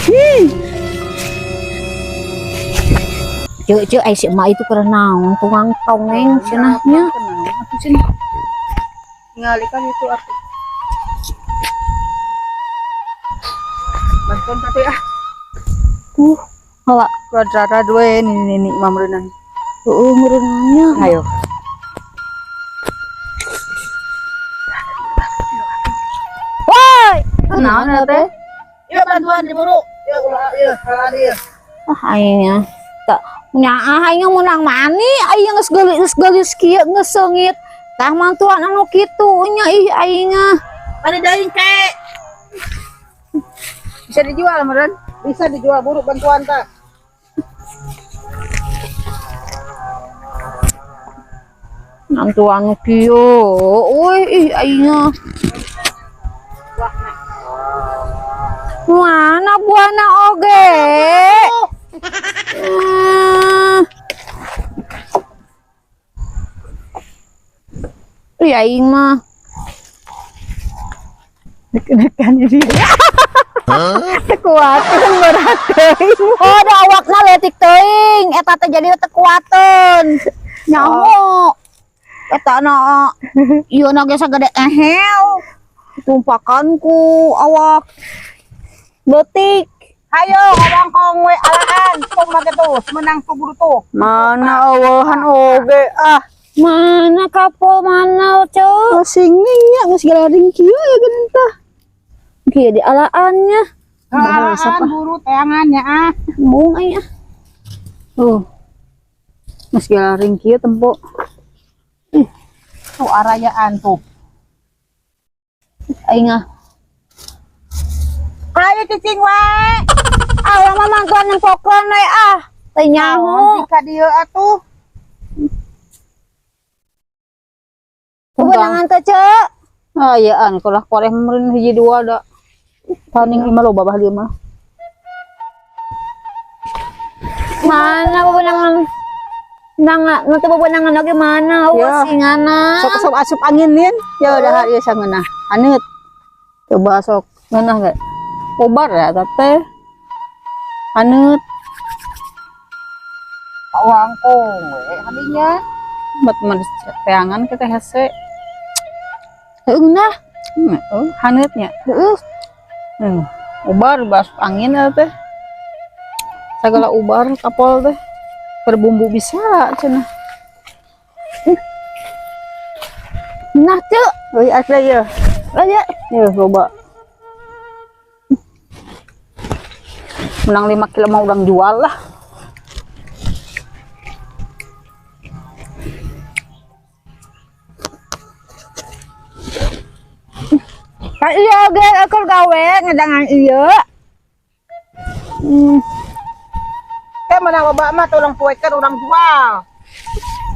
Ih, Ceu ceu, ai si emak itu keur naon tukang tongeng cenah nya. Atuh cenah. Ningali kan itu atuh. Bantuan tapi ah. Hawa. Kuadrara we nini nini mamreunan. Heeh, meureunannya. Ayo. Woi, Naon teh? Ya bantuan diburu. Ya ulah ya salah dia. Ah, aing tak nyaah aing menang mani aing geus geulis kieu geus seungit. Tah mantuan anu kitu nya ih aing ah. Ada daing kek. Bisa dijual meureun? Bisa dijual buru bantuan tak? Mantuan anu kieu. Euy ih aing ah. Mana buahna oge? Ih aing mah. Deg-degan jadi. Teu kuateun berat teuing. Oh, da awakna leutik teuing, eta teh jadi teu kuateun. Nyaho. Eta na ieu na ge sagede ehel. Tumpakan ku awak leutik. Ayo ngawangkong we alaan, tong make tuh, menang tuh buru tuh. Mana awahan oge ah. Mana kapo mana ceu? Sing nya geus galaring kieu ya geuning tah. Kieu di alaannya. Alaan buru teangannya ah. Embung aing ah. Tuh. Geus galaring kieu tempo. Tuh arayaan tuh. Aing ah. Ayo cicing we. Ah, urang mah mantuan nempokeun we ah. Teu nyaho. Jika dieu atuh. Kewenangan teh ceu. Ayaan kalah koreh meureun hiji dua da. Paning imah loba bah dieu mah. Mana wewenangan? Nanga, nu teu wewenangan oge mana? Ya. Eueuh singana. Sok sok asup angin nin. Ya dahar ieu sangeunah. Haneut. Coba sok ngeunah ge. Obar ya teh. Haneut. Wangkong we hadinya. Bat mah teangan kita hese. Heueuh nah. Oh, haneutnya. Heueuh. Ubar basup angin ya teh. Segala ubar kapol teh. Berbumbu bisa cenah. Nah, ceu. Euy asli ye. Aja. Ye loba. Menang 5 kilo mah urang jual lah. Kan iya oge keur gawe ngedangan ieu. Teh menang loba mah tolong poekeun urang jual.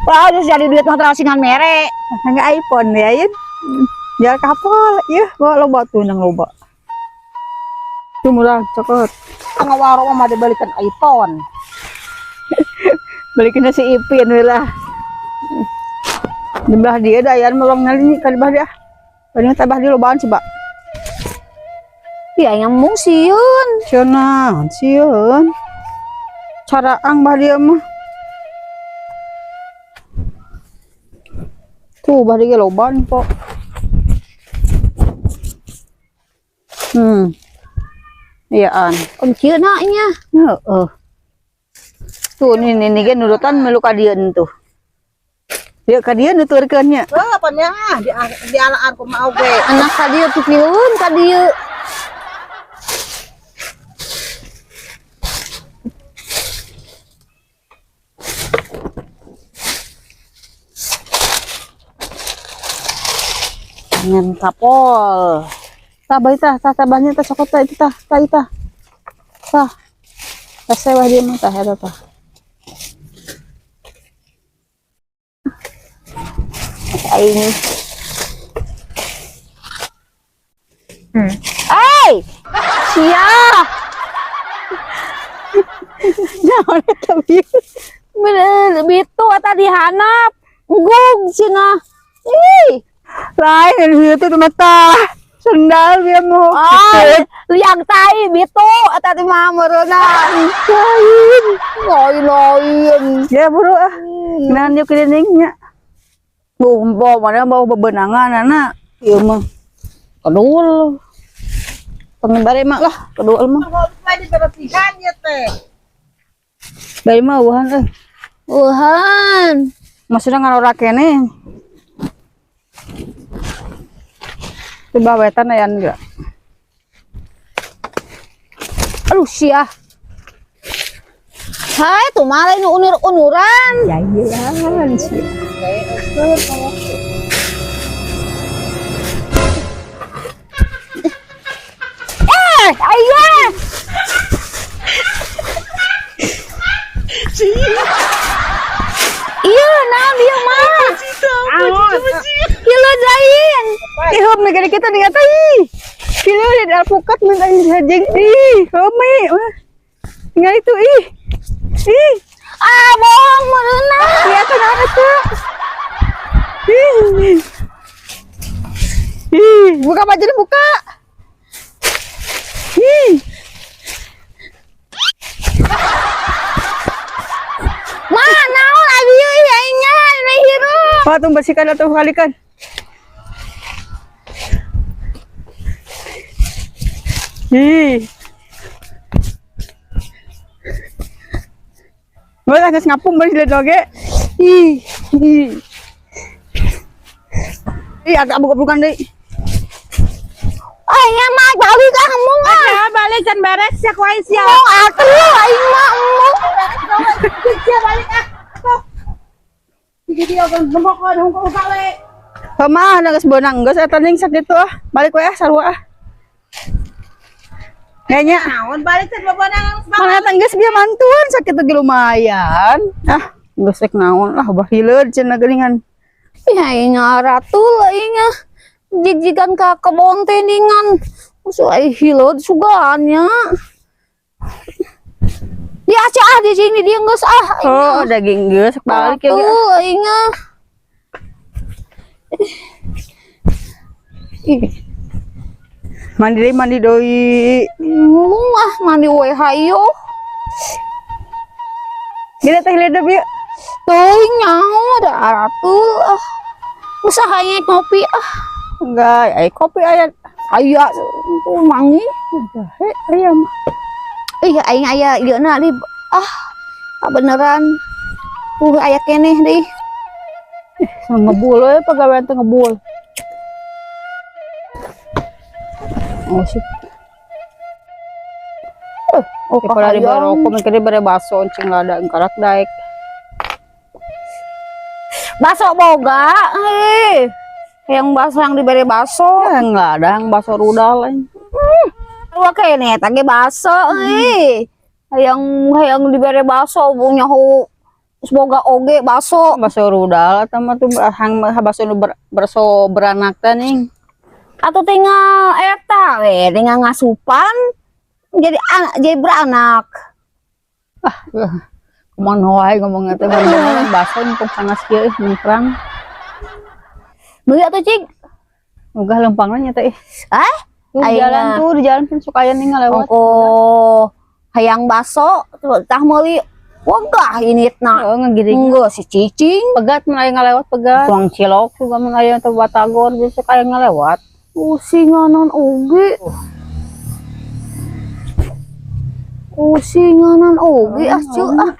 Wah, harus jadi duit mah terasingan mere. Hanya iPhone ya, Yin. Jual kapal, iya, bawa loba tuh nang loba. Tuh murah, cokot. Ngawaro mah dibalikan iPhone. Balikin si Ipin we lah. Di belah dia dah, Yan melong ngali ka di belah dia. Paling tabah di lobaan coba. Iya, yang mung sieun. Sieun naon, sieun. Caraang bah dia mah. Tuh bah dia lobaan kok. Iyaan. Kuncina nya. Heeh. Tuh nih nih ge nurutan melu ka dieu tuh. Dia ka dieu nuturkeun nya. Heuh, apa nya di alaan kumaha oge. Anak ka dieu pikireun ka dieu. Ngan kapol. Tah bae tah, tah tabahnya tah cokot tah itu tah, tah itu tah. Tah. Tah sewah dia mah tah eta tah. Aing. Hey! Sia! Naon eta bieu? Bener, bitu eta dihanap. Nggung cenah. Ih, Lain itu mah tah. Sendal dia mau. Ah, liang tai bitu eta teh mah meureunna. Lain. Lain-lain. Ya buru ah. Nah, yuk nya. Bau mana bau bebenangan anak. Ieu mah. Kedul. Pengen mah lah, kedul mah. Mau dibersihan ya teh. Bari mah eueuhan euy. Wuhan. Maksudnya ngarora kene. Coba wetan ayan enggak? Aduh sia. Hai, tuh malah ini unur-unuran. Ya iya sih. Eh, ayah. Iya, nah dia mah. Iya, lain. Ih, hom negara kita nih kata ih. Kilo di alpukat minta hajeng ih, home. Tinggal itu ih. Ih, Ah, bohong meureunna. iya kan ada tuh. Ih. Ih, buka baju buka. Ih, Ma, naon abi euy aing nya nu hirup. Pak, tuh bersihkan atau kalikan. Ih. Boleh geus ngapung bari dilihat oge. Ih, ih. Ih, agak buka-bukan deui. Aing mah balik ah embung ah. Ya balik can beres sia ku aing sia. Embung atuh aing mah embung. Sia balik ah. Atuh. Jadi dia kan nembok hungkul balik. Mah, geus beunang geus eta ning sakitu ah. Balik we ah sarua ah. Kayaknya Naon balik can bebenangan mana eta geus bieu mantuan sakitu ge lumayan. Ah, geus rek naon lah bah hileud cenah geuningan. Ih, aing ratul aing ah. Jigjigan ka kebon teh ningan. Musuh aing hileud sugan nya. Dia aja ah di sini dia geus ah. Oh, daging geus balik ya. Ratul aing ah. Ih, Mandi deui, mandi deui. embung ah mandi we hayo. Gila teh hileud bieu. Teuing nyaho da ratul ah. Usah hayang ngopi ah. Enggak, ai kopi aya. Aya tuh mangi. Jahe ayam. Ih aing aya ieu na di ah beneran. Aya keneh deui. Ngebul we pagawean teh ngebul. Oh, sip. Oh, Kalau di kahayang. baroko mikirnya bare baso encing lada engkarak daek. Baso boga, eh. Yang baso yang diberi baso. Ya, enggak ada yang baso rudal lain. Wah kene eta ge baso eh. Yang yang diberi baso punya hu boga oge baso. Baso rudal atau mah tuh hang baso nu berso beranak teh ning. Atau tinggal eta we tinggal ngasupan jadi anak jadi beranak. Ah, kumaha wae ngomongna teh bener baso mumpung panas kieu ih mengkrang. Beli atuh cing. Ogah lempangna nya teh ih. Ah, Tuh di jalan tuh di jalan pun suka aya nih ngalewat. Ongko hayang baso tah meuli wegah initna. Oh, ngegiring. Enggak si cicing. Pegat mun aya ngalewat pegat. Tuang cilok juga mun aya teh batagor bisa suka aya ngalewat. Usinganan oge. Usinganan oge ah ceu ah.